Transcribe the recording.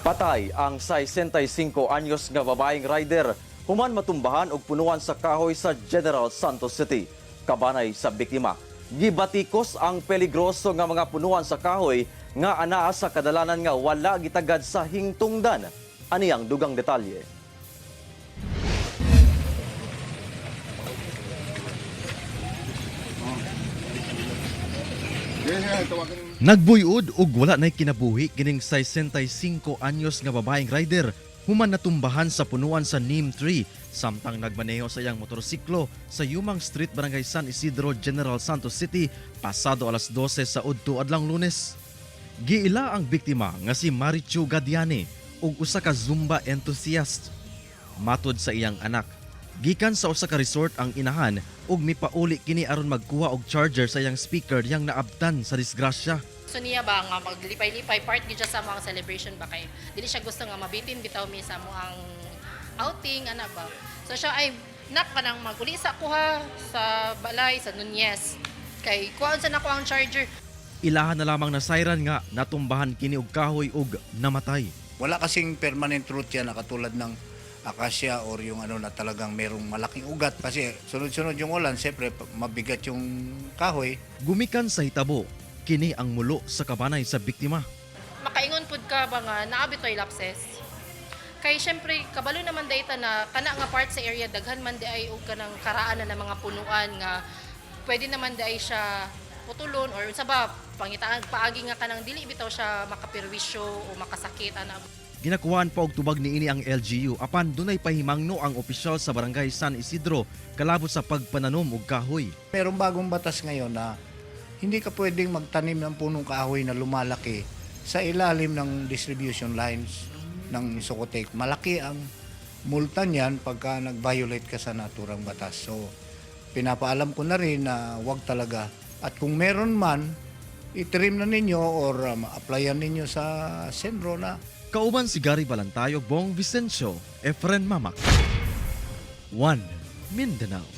Patay ang 65 anyos nga babaeng rider human matumbahan og punuan sa kahoy sa General Santos City. Kabanay sa biktima, gibatikos ang peligroso nga mga punuan sa kahoy nga anaa sa kadalanan nga wala gitagad sa hingtungdan. Ani ang dugang detalye. Nagbuyod og wala nay kinabuhi kining 65 anyos nga babaeng rider human natumbahan sa punuan sa Neem Tree samtang nagmaneho sa iyang motorsiklo sa Yumang Street, Barangay San Isidro, General Santos City pasado alas 12 sa udto adlang Lunes. Giila ang biktima nga si Marichu Gadiane ug usa ka Zumba enthusiast. Matod sa iyang anak, gikan sa usa ka resort ang inahan ug mipauli kini aron magkuha og charger sa iyang speaker yang naabtan sa disgrasya. Gusto niya ba nga maglipay-lipay, part gyud siya sa mga celebration ba, kay dili siya gusto nga mabitin bitaw mi sa mo ang outing ana ba. So siya ay nak kanang maguli sa kuha sa balay sa Nunez kay kuhaon sa nako ang charger. Ilahan na lamang na siren nga natumbahan kini og kahoy ug namatay. Wala kasing permanent root yan na katulad ng acacia or yung ano na talagang merong malaking ugat. Kasi sunod-sunod yung ulan, siyempre mabigat yung kahoy. Gumikan sa hitabo, kini ang mulo sa kabanay sa biktima. Makaingon pud ka ba nga naa bitoy lapses? Kay syempre kabalo naman dayta na kana nga part sa area daghan man di ay og kanang karaan na ng mga punuan nga pwede naman di ay siya putulon or unsa ba pangitaan paagi nga kanang dili bitaw siya makapirwisyo o makasakit ana. Ginakuhaan pa og tubag niini ang LGU apan dunay pahimangno ang opisyal sa Barangay San Isidro kalabot sa pagpananom og kahoy. Merong bagong batas ngayon na hindi ka pwedeng magtanim ng punong kahoy na lumalaki sa ilalim ng distribution lines ng Socotec. Malaki ang multa niyan pagka nag-violate ka sa naturang batas. So, pinapaalam ko na rin na wag talaga. At kung meron man, itrim na ninyo or applyan ninyo sa Senro na. Kauban si Gary Balantayo, Bong Vicencio, Efren Mamak. 1 Mindanao.